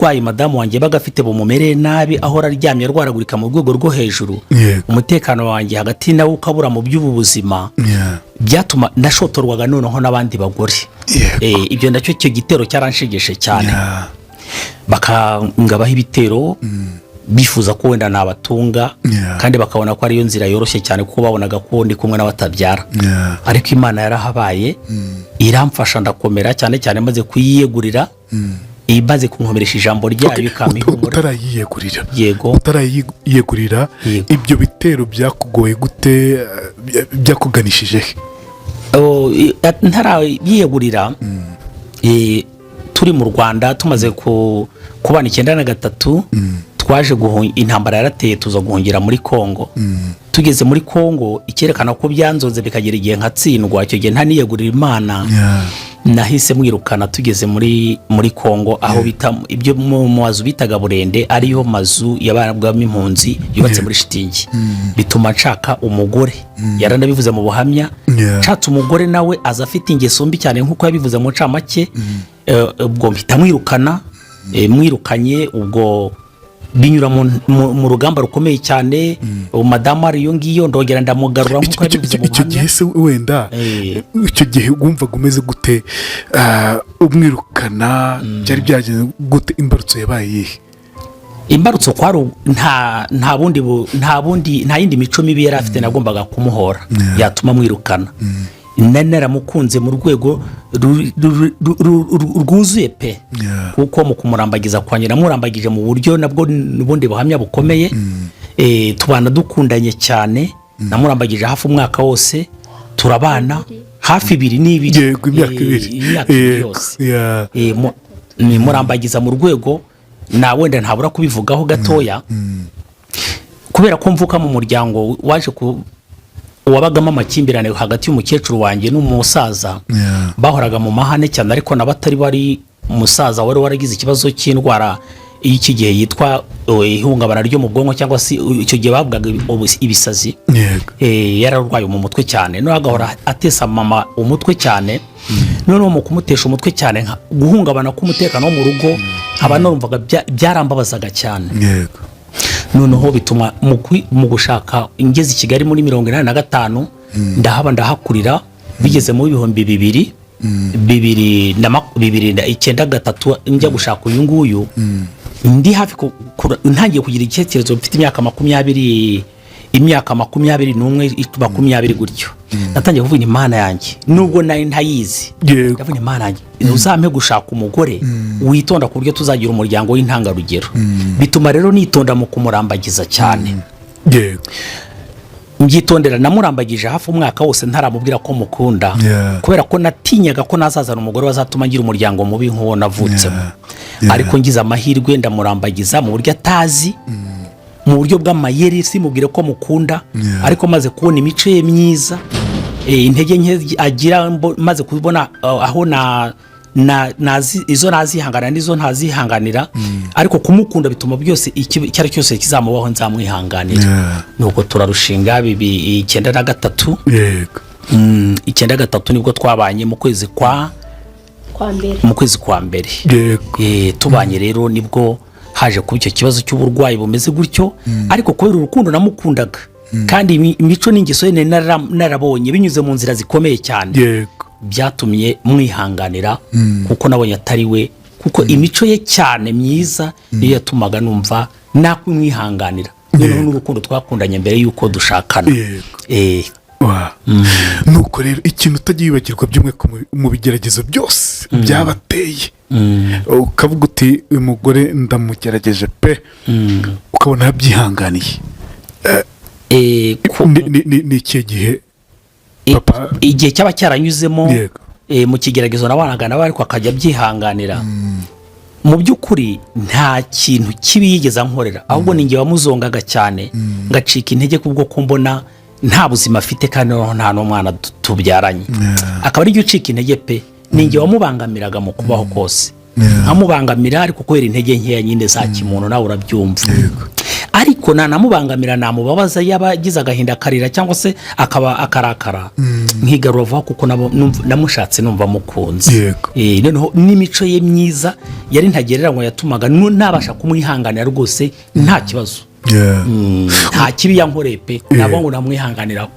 Uburwayi madamu wanjye yabaga afite bumumereye nabi, ahora aryamye arwaragurika mu rwego rwo hejuru, umutekano wanjye hagati nawe ukabura mu by'ubu buzima, byatuma nashotorwaga noneho n'abandi bagore. Ibyo nacyo, icyo gitero cyaranshegeshe cyane. Bakangabaho ibitero bifuza ko wenda nabatunga, kandi bakabona ko ariyo nzira yoroshye cyane, kuko babonaga ko ndi kumwe n'abatabyara. Ariko Imana yarahabaye, iramfasha, ndakomera cyane cyane maze kuyiyegurira, imaze kunkomeresha ijambo ryayo, ikampa ihumure. Utarayiyegurira? Yego. Utarayiyegurira? Yego. Ibyo bitero byakugoye gute, byakuganishije he? Oh, ntarayiyegurira, turi mu Rwanda, tumaze kubana 93, twaje intambara yarateye, tuza guhungira muri Kongo. Tugeze muri Kongo, icyerekana ko byanzonze bikagera igihe nkatsindwa, icyo gihe ntaniyegurira Imana, nahise mwirukana tugeze muri Kongo, aho bita ibyo mu mazu bitaga burende, ariyo mazu yabarwamo impunzi yubatse muri shitingi. Bituma nshaka umugore, yaranabivuze mu buhamya. Nshatse umugore, nawe aza afite ingeso mbi cyane nk'uko yabivuze mu ncamake. Ubwo mpita mwirukana. Mwirukanye, ubwo binyura mu rugamba rukomeye cyane. Ubu madamu ari iyo ngiyo, ndongera ndamugarura nk'uko yabivuze mu Icyo buhamya. gihe se wenda, icyo gihe wumvaga umeze gute? Umwirukana byari byagenze gute? Imbarutso yabaye iyihe? Imbarutso kwari nta bundi, nta yindi mico mibi yari afite nagombaga kumuhora yatuma mwirukana. Nari naramukunze mu rwego rwuzuye pe, kuko mu kumurambagiza kwanjye namurambagije mu buryo nabwo n'ubundi buhamya bukomeye. Tubana dukundanye cyane, namurambagije hafi umwaka wose, turabana hafi ibiri n'ibiri. Yego, imyaka 2. Imyaka 2 yose. Ni murambagiza mu rwego na wenda ntabura kubivugaho gatoya, kubera ko mvuka mu muryango waje ku wabagamo amakimbirane hagati y'umukecuru wanjye n'umusaza. Bahoraga mu mahane cyane, ariko nabo atari bari umusaza wari waragize ikibazo cy'indwara y'iki gihe yitwa ihungabana ryo mu bwonko, cyangwa se icyo gihe bavugaga ibisazi. Yararwaye mu mutwe cyane, noneho agahora atesa mama umutwe cyane. Noneho mu kumutesha umutwe cyane, guhungabana k'umutekano wo mu rugo, nkaba numvaga byarambabazaga cyane. Noneho bituma mu gushaka ngeze i Kigali muri 85, ndahaba, ndahakurira, bigeze mu 2000, bibiri na 2093, njya gushaka uyu nguyu, ndi hafi ntangiye kugira igitekerezo mfite imyaka 20, imyaka 21, 20 gutyo. Natangiye kuvuga Imana yanjye, nubwo nari ntayizi. Ndavuga: "Imana yanjye, uzampe gushaka umugore witonda, ku buryo tuzagira umuryango w'intangarugero." Bituma rero nitonda mu kumurambagiza cyane. Mbyitondera, namurambagije hafi umwaka wose ntaramubwira ko mukunda, kubera ko natinyaga ko nazazana umugore wazatuma ngira umuryango mubi nk'uwo navutsemo. Ariko ngize amahirwe, ndamurambagiza mu buryo atazi, mu buryo bw'amayeri, simubwire ko mukunda. Ariko maze kubona imico ye myiza, intege nke agira, maze kubona aho na nazi, izo nazihanganira n'izo ntazihanganira, ariko kumukunda bituma byose icyo ari cyo cyose kizamubaho nzamwihanganira. Nuko turarushinga 93. 93 nibwo twabanye, mu kwezi kwa Kwa mbere. Mu kwezi kwa mbere. Tubanye rero nibwo haje kuba icyo kibazo cy'uburwayi bumeze gutyo. Ariko kubera urukundo namukundaga, kandi imico n'ingeso ye nari narabonye binyuze mu nzira zikomeye cyane, byatumye mwihanganira, kuko nabonye atari we, kuko imico ye cyane myiza niyo yatumaga numva nakumwihanganira, noneho n'urukundo twakundanye mbere y'uko dushakana. Nuko rero ikintu utajya wibagirwa by'umwihariko mu bigeragezo byose byabateye, ukavuga uti: "Uyu mugore ndamugerageje pe," ukabona yabyihanganiye? Ni ikihe gihe, papa? Igihe cyaba cyaranyuzemo, mu kigeragezo nabanaga nawe, ariko akajya abyihanganira, mu by'ukuri nta kintu kibi yigeze ankorera, ahubwo ni njye wamuzongaga cyane, ngacika intege kubwo ko mbona nta buzima afite, kandi noneho nta n'umwana tubyaranye, akaba ari ucika intege pe. Ni njye wamubangamiraga mu kubaho kose, nkamubangamira, ariko kubera intege nkeya nyine za kimuntu, nawe urabyumva. Ariko nanamubangamira, namubabaza, yaba agize agahinda akarira cyangwa se akaba akarakara, nkigarura vuba, kuko namushatse numva mukunze. Noneho n'imico ye myiza yari ntagereranywa, yatumaga nabasha kumwihanganira rwose nta kibazo. Nta kibi yankoreye pe, ntabwo ngo namwihanganiraho.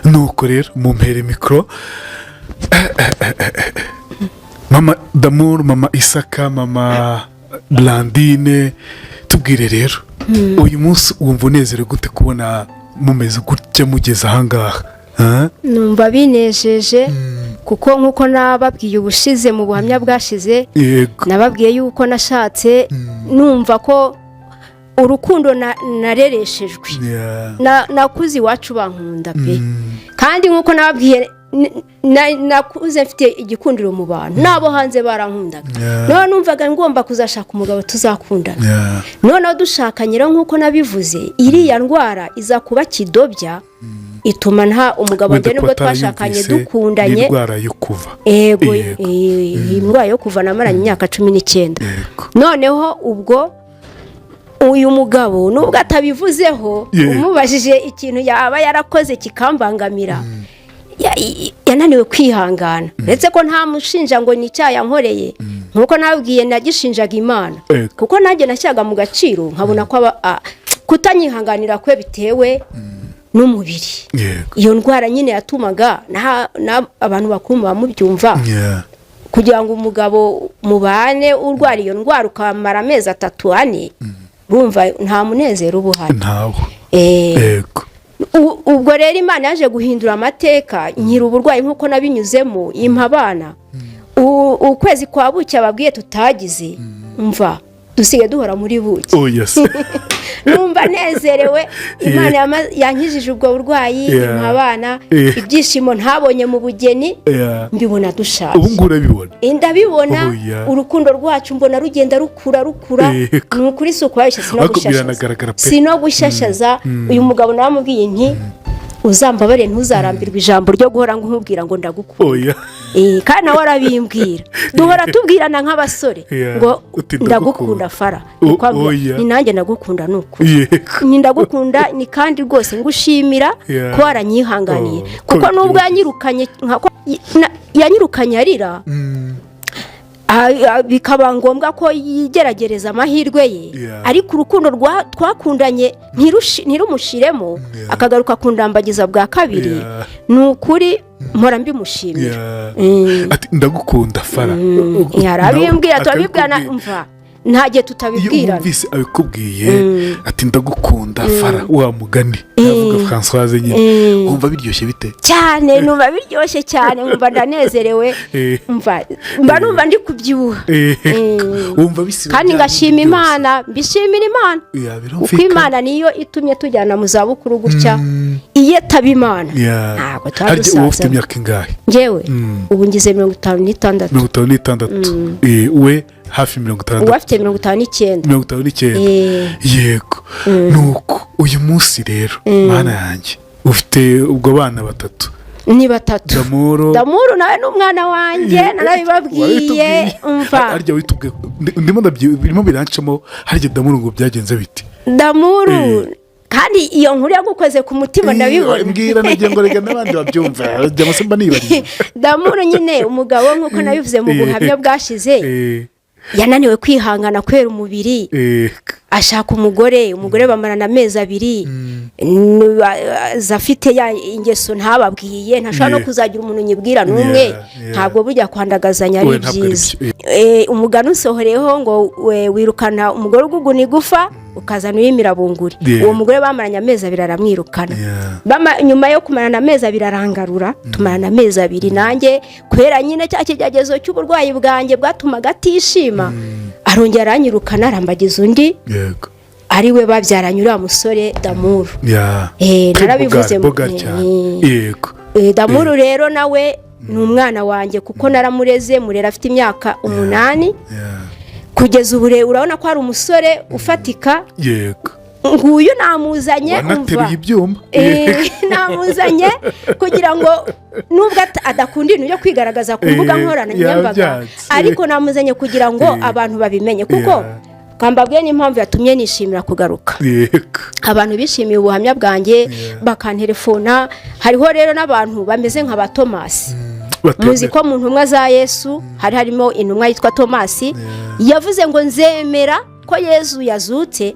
Nuko rero mumpere mikoro, Mama Damuru, Mama Isaka, Mama Blandine. Tubwire rero, uyu munsi wumva unezerewe gute kubona mumeze gutya, mugeze ahangaha? Ah? Numva binejeje, kuko nk'uko nababwiye ubushize mu buhamya bwashize, nababwiye yuko nashatse numva ko urukundo narereshejwe. Nakuze iwacu bankunda pe, kandi nk'uko nababwiye, nakuze mfite igikundiro mu bantu, n'abo hanze barankundaga. Noneho numvaga ngomba kuzashaka umugabo tuzakundana. Noneho dushakanye rero, nk'uko nabivuze, iriya ndwara iza kuba kidobya, ituma nta umugabo Wenda wanjye, nubwo ko twashakanye atarayumvise, dukundanye. Ni indwara yo kuva. Ego. Yego. Indwara yo kuva namaranye imyaka 19. Noneho ubwo uyu mugabo, nubwo atabivuzeho, umubajije ikintu yaba yarakoze kikambangamira, yananiwe kwihangana, uretse ko ntamushinja ngo ni icyaha yankoreye. Nk'uko nabwiye, nagishinjaga Imana, kuko nanjye nashyiraga mu gaciro, nkabona ko kutanyihanganira kwe bitewe n'umubiri. Iyo ndwara nyine yatumaga abantu bakuru muba mubyumva, kugira ngo umugabo mubane urwara iyo ndwara ukamara amezi 3, 4, urumva nta munezero uba uhari. Ntawo. Ubwo rero Imana yaje guhindura amateka, nkira uburwayi nk'uko nabinyuzemo, impa abana. Ukwezi kwa buki ababwiye tutagize, mva dusigaye duhora muri buki. Oh yes. Numva nezerewe, Imana yankijije ubwo burwayi, impa abana. Ibyishimo ntabonye mu bugeni mbibona dushaje. Ubu ngubu urabibona. Ndabibona. Oh, yeah. Urukundo rwacu mbona rugenda rukura, rukura. Ni ukuri, si ukubabeshya, si no Ariko gushyashaza. biranagaragara pe. Si no gushyashaza. Uyu mugabo nawe amubwiye nti: "Uzambabare, ntuzarambirwe ijambo ryo guhora nkubwira ngo ndagukunda." Oya. Kandi nawe arabimbwira, duhora tubwirana nk'abasore ngo Uti ndagukunda. "Ndagukunda Fara." Niko ambwira. Oya. Ni nanjye ndagukunda, ni ukuri. Ni ndagukunda, ni kandi rwose ngushimira ko waranyihanganiye, Oh, kuko ko nubwo byumvise. yanyirukanye, yanyirukanye arira, bikaba ngombwa ko yigeragereza amahirwe ye, ariko urukundo twakundanye ntirumushiremo, akagaruka kundambagiza bwa kabiri. Ni ukuri mpora mbimushimira. Ati: "Ndagukunda Fara." Yarabimbwira, Nawe turabibwirana. akabikubwira. Mva, nta gihe Iyo tutabibwirana. wumvise abikubwiye ati: "Ndagukunda Fara," wa mugani yavuga Francoise nyine, wumva biryoshye bite? Cyane, numva biryoshye cyane, nkumva ndanezerewe. Mva mba numva ndi kubyibuha. Wumva bisiba Kandi bya ngashima bindi byose. Imana, mbishimira Imana, Yeah, kuko birumvikana. Imana niyo itumye tujyana mu zabukuru gutya. Iyo ataba Imana, ntabwo tuba Harya uba ufite dusaza. imyaka ingahe? Ngewe ubu ngize 56. 56. We hafi 60. Ubu afite 59. 59. Yego, nuko uyu munsi rero, Mana yanjye, ufite ubwo bana batatu. Ni batatu. Damoro. Damuru nawe ni umwana wanjye, narabibabwiye. Wabitubwiye. Umva. Harya witubwiye, ndimo birimo birancamo, harya Damuru ngo byagenze biti? Damuru, kandi iyo nkuru yagukoze ku mutima, ndabibona. Mbwira, nagira ngo reka n'abandi babyumva, cyangwa se mba nibariye. Damuru nyine, umugabo, nk'uko nabivuze mu buhamya bwashize, yananiwe kwihangana kubera umubiri, ashaka umugore. Umugore bamarana amezi 2, aza afite ya ingeso ntababwiye, ntashobora no kuzagira umuntu nyibwira n'umwe. Ntabwo burya kwandagazanya ari Oya, ntabwo ari byiza. byo. Umugani usohoreyeho ngo wirukana umugore uguguna igufa, ukazana uw'imirabunguri. Uwo mugore bamaranye amezi 2, aramwirukana. Nyuma yo kumarana amezi 2, arangarura, tumarana amezi 2 nanjye, kubera nyine cya kigeragezo cy'uburwayi bwanjye bwatumaga atishima, arongera aranyirukana, arambagiza undi, ari we babyaranye uriya musore Damuru. Très Narabivuze. beau gars, beau gars cyane, yego. Damuru rero nawe ni umwana wanjye, kuko naramureze, murera afite imyaka 8. Kugeza ubu rero urabona ko ari umusore ufatika. Nguyu namuzanye, umva. Wanateruye ibyuma. Namuzanye kugira ngo nubwo adakunda ibintu byo kwigaragaza ku mbuga nkoranyambaga, Yabyanze. ariko namuzanye kugira ngo abantu babimenye, kuko Kambabwiye n'impamvu yatumye nishimira kugaruka. Abantu bishimiye ubuhamya bwanjye, bakantelefona. Hariho rero n'abantu bameze nka ba Tomasi. Batemera. Muzi ko mu ntumwa za Yesu hari harimo intumwa yitwa Tomasi, yavuze ngo: "Nzemera ko Yesu yazutse."